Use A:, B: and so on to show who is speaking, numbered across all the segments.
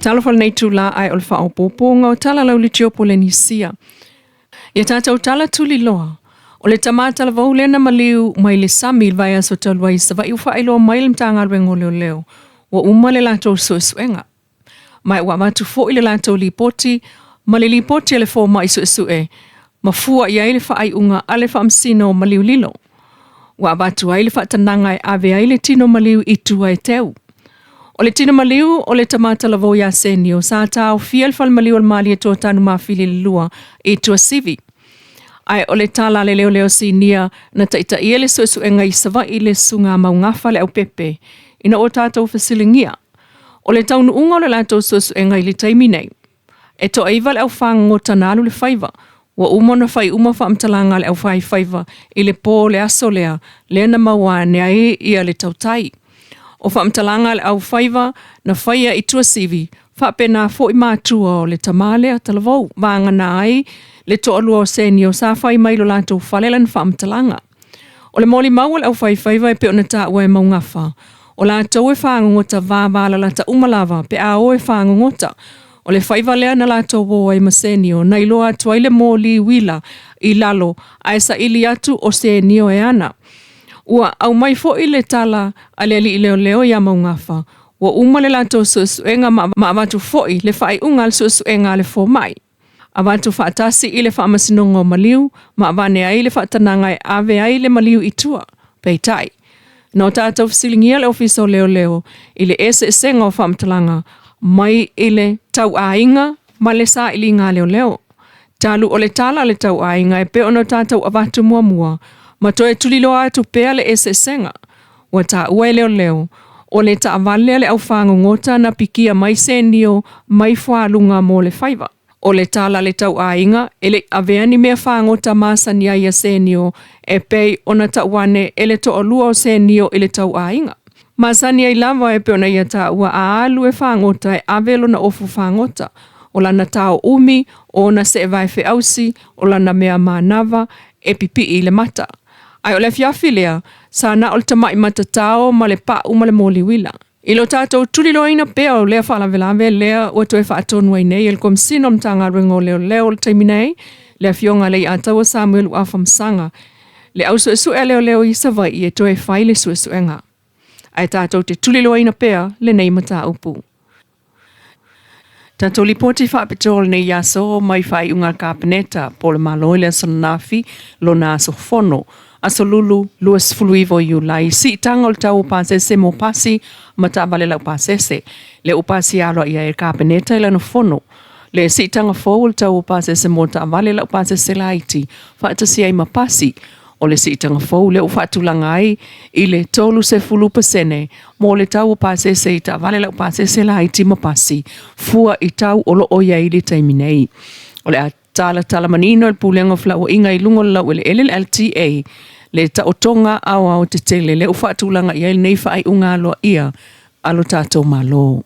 A: Talofa lenei itulā ae o le faaopoopoga o tala lauliti o Polenisia. Ia tatou tala tuliloa, o le tama talavou lea na maliu mai le sami i le vaiaso talu ai i Savaii ua faailoa mai le Matagaluega o Leoleo ua uma le latou suesuega. Ma ua avatu foi le latou lipoti ma le lipoti a le fomai suesue ma fua i ai le faaiuga a le faamasino o maliu lilo. Ua avatu ai le faatanaga e ave ai le tino maliu i tua e teu. O le tino maliu o le tama talavou ia Senio sa taofia le falemaliu o le Malietoa Tanumafili i le 2 i Tuasivi. Ae o le tala a le leoleo sinia na taitaia le suesuega i Savaii le Susuga Maugafa Leaupepe ina ua tatou fesiligia o le taunuuga o le latou suesuega i le taimi nei. E toaiva le aufagogota na alu le faiva, ua uma ona fai uma faamatalaga a le aufaifaiva i le po o le aso lea, lea na maua ane ai ia le tautai. O faamatalaga a le aufaiva na faia i Tuasivi, faapena foi matua o le tama lea talavou, vagana ai le toalua o Senio sa fai mai lo latou fale lana faamatalaga. O le molimau a le aufaifaiva e pei ona taua e Maugafa, o latou e fagogota vavalalata uma lava pe a o e fagogota. O le faiva lea na latou o ai ma Senio na iloa atu ai le moli uila i lalo ae saili atu o Senio e ana. Ua aumai foi le tala a le alii leoleo ia Maugafa, ua uma le latou suesuega ma avatu foi le faaiuga a le suesuega a le fomai. Avatu faatasi i le faamasinoga o maliu ma avane ai le faatanaga e ave ai le maliu i tua. Peitai, na o tatou fesiligia le Ofisa o Leoleo i le eseesega o faamatalaga mai i le tauaiga ma le sailiga a leoleo. Talu o le tala a le tauaiga e pei ona tatou avatu muamua ma toe tuliloa atu pea le eseesega. Ua taua e leoleo, o le taavale a le aufagogota na pikia mai Senio mai fualuga mo le faiva. O le tala a le tauaiga e le i avea ni mea fagota masani ai ia Senio e pei ona tauane e le toalua o Senio i le tauaiga. Masani ai lava e pei ona ia taua a alu e fagota e ave lona ofu fagota, o lana tao umi, o ona seevae feausi, o lana mea manava e pipii i le mata. Ae o le afiafi lea, sa na o le tamai matatao ma le pau ma le moli uila. I lo tatou tuliloaina pea o lea faalavelave lea ua toe faatonu ai nei e le Komesina o le Matagaluega o Leoleo o le taimi nei, le Afioga a Leiataua Samuelu Afamasaga, le au suesue a leoleo i Savaii e toe fai le suesuega. Ae tatou te tuliloaina pea lenei mataupu. Tatou lipoti faapitoa o lenei aso mai faaiuga a le Kapeneta po o le Malo i le aso ananafi lona aso fono, aso Lulu 29 o Iulai, siitaga o le tau o pasese mo pasi ma taavale laupasese. Lea ua pasia aloaia ai e le Kapeneta i lana fono le siitaga fou o le tau o pasese mo taavale laupasese laiti faatasi ai ma pasi. O le siitaga fou lea ua faatulaga ai i le 30% mo le tau o pasese i taavale laupasese laiti ma pasi fua i tau o lo o i ai i le taimi nei. O le a talatala manino e le Pulega o Felauaiga i luga o le laueleele le LTA le taotoga aoao tetele lea ua faatulaga i ai lenei faaiuga aloaia a lo tatou Malo.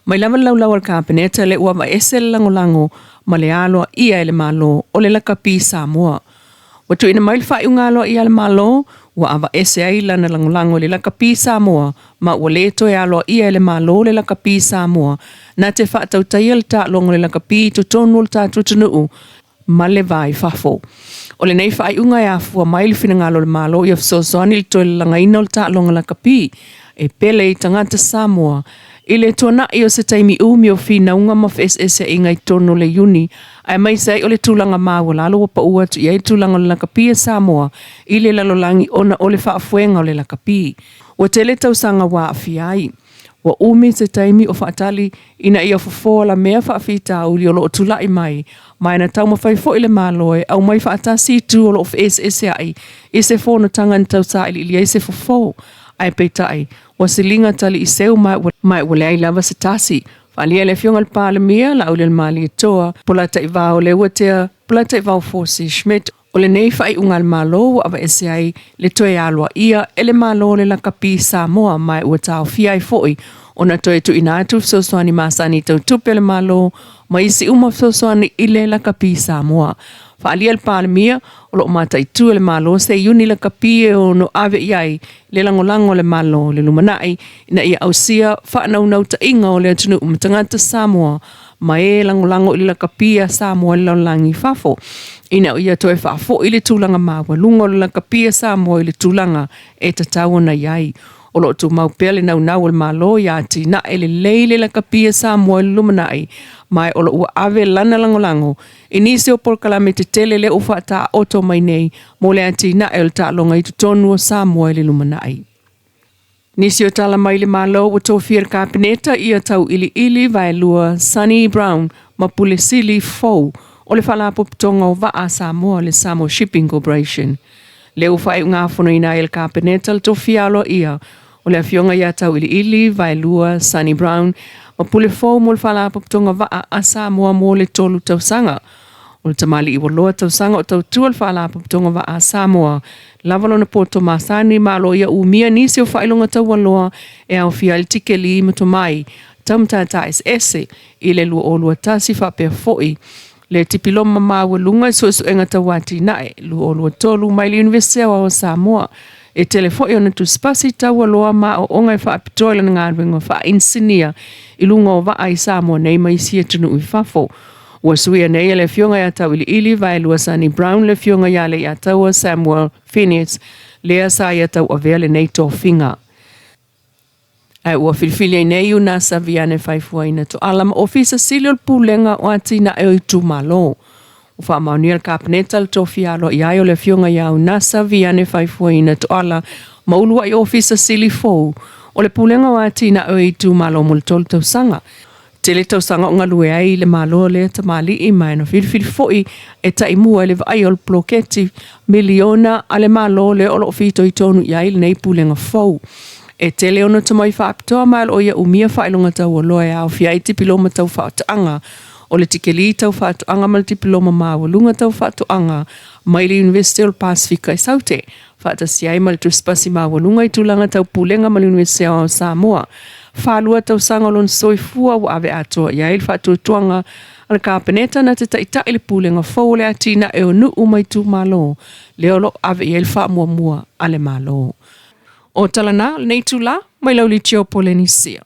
A: Mai lava le laulau a le Kapeneta lea ua aveese le lagolago ma le aloaia e le Malo o le lakapi Samoa. Ua tuuina mai le faaiuga aloaia a le Malo ua aveese ai lana lagolago i le lakapi Samoa ma ua le toe aloaia e le Malo le lakapi Samoa na te faatautaia le taaloga o le lakapi i totonu o le tatou atunuu ma le va i fafo. O lenei faaiuga e afua mai le finagalo o le Malo ia fesoasoani i le toe lalagaina o le taaloga lakapi e pele i tagata Samoa i le tuanai o se taimi umi o finauga ma feeseeseaiga i totonu o le Iuni, aemaise ai o le tulaga maualalo ua pau atu i ai le tulaga o le lakapi a Samoa i le lalolagi ona o le faafoega o le lakapi. Ua tele tausaga ua aafia ai. Ua umi se taimi o faatali ina ia fofo alamea faafitauli o lo o tulai mai, ma e na taumafai foi le Malo e aumai faatasi itu o lo o feeseeseai i se fonotaga na tausailiili ai se fofo, ae peitai, ua siliga tali i seu ma ua leai lava se tasi. Faaalia e le Afioga i le Palemia, Laaulialemalietoa, Polataivao Leuatea, Polataivao Fosi Schmidt, O lenei faaiuga a le Malo ua aveese ai le toe aloaia e le Malo o le lakapi Samoa ma ua taofia ai foi ona toe tuuina atu fesoasoani masani tau tupe a le Malo ma isi uma fesoasoani i le lakapi Samoa. Faaalia le Palemia, o lo o mataitu e le Malo se iuni lakapi e ono ave i ai le lagolago a le Malo i le lumanai ina ia ausia faanaunautaiga o le atunuu ma tagata Samoa ma e lagolago i le lakapi a Samoa i le lalolagi i fafo, ina ia toe faafoi le tulaga maualuga o le lakapi a Samoa i le tulaga e tatau ona i ai. O lo o tumau pea le naunau o le Malo ia atinae lelei le lakapi a Samoa i le lumanai, ma o lo o ua ave lana lagolago i nisi o polokalame tetele lea ua faataoto mai nei mo le atinae o le taaloga i totonu o Samoa i le lumanai. Nisi o tala mai le Malo ua tofia le Kapeneta ia tauiliili vaelua Sunny Brown ma Pule Sili fou o le Faalapotopotoga o Vaa a Samoa le Samoa Shipping Corporation. Lea ua faaiugafonoina ai e le Kapeneta le tofia aloaia o le Afioga ia Tauiliili Vaelua Sunny Brown ma pule fou mo le Faalapotopotoga Vaa a Samoa mo le 3 tausaga. O le tamalii ua loa tausaga o tautua le Faalapotopotoga Vaa a Samoa, lava lona poto masani ma o lo o ia umia nisi o faailoga taualoa e aofia ai le tikeli ma tomai tau matata eseese i le 2021 faapea foi le tipiloma maualuga i suesuega tau atinae 2023 mai le Iunivesite Aoao o Samoa. E tele foi ona tusipasi taualoa ma aoaoga e faapitoa i lana galuega faa-inisinia i luga o vaa i Samoa nei ma isi atunuu i fafo. Ua suia nei e le Afioga ia Tauiliili Vaelua Sunny Brown le Afioga ia Leiataua Samuel Phineas lea sa ia tauavea lenei tofiga. Ae ua filifili ai nei Unasa Viane Faefuaina Toala ma Ofisa Sili o le Pulega o Atinae o Itumalo. Ua faamaonia le Kapeneta le tofia aloaia ai o le Afioga ia Unasa Viane Faefuaina Toala ma uluai Ofisa Sili fou o le Pulega o Atinae o Itumalo mo le 3 tausaga. Tele tausaga o galue ai i le Malo lea tamalii ma e na filifili foi e taimua i le vaai o le poloketi miliona a le Malo lea o lo o fitoitonu i ai lenei pulega fou. E tele ona tomai faapitoa ma o lo o ia umia faailoga taualoa e aofia ai tipiloma tau faatoaga o le tikeli tau faatoaga ma le tipiloma maualuga tau faatoaga mai le Iunivesite o le Pasefika i Saute faatasi ai ma le tusipasi maualuga i tulaga tau pulega ma le Iunivesite Aoao o Samoa. 42 tausaga o lona soifua ua ave atoa i ai le faatuatuaga a le Kapeneta na te taitai le pulega fou o le atinae o nuu ma itumalo lea o lo o ave i ai le faamuamua a le Malo. O tala na, lenei itula, mai Laulitio Polenisia.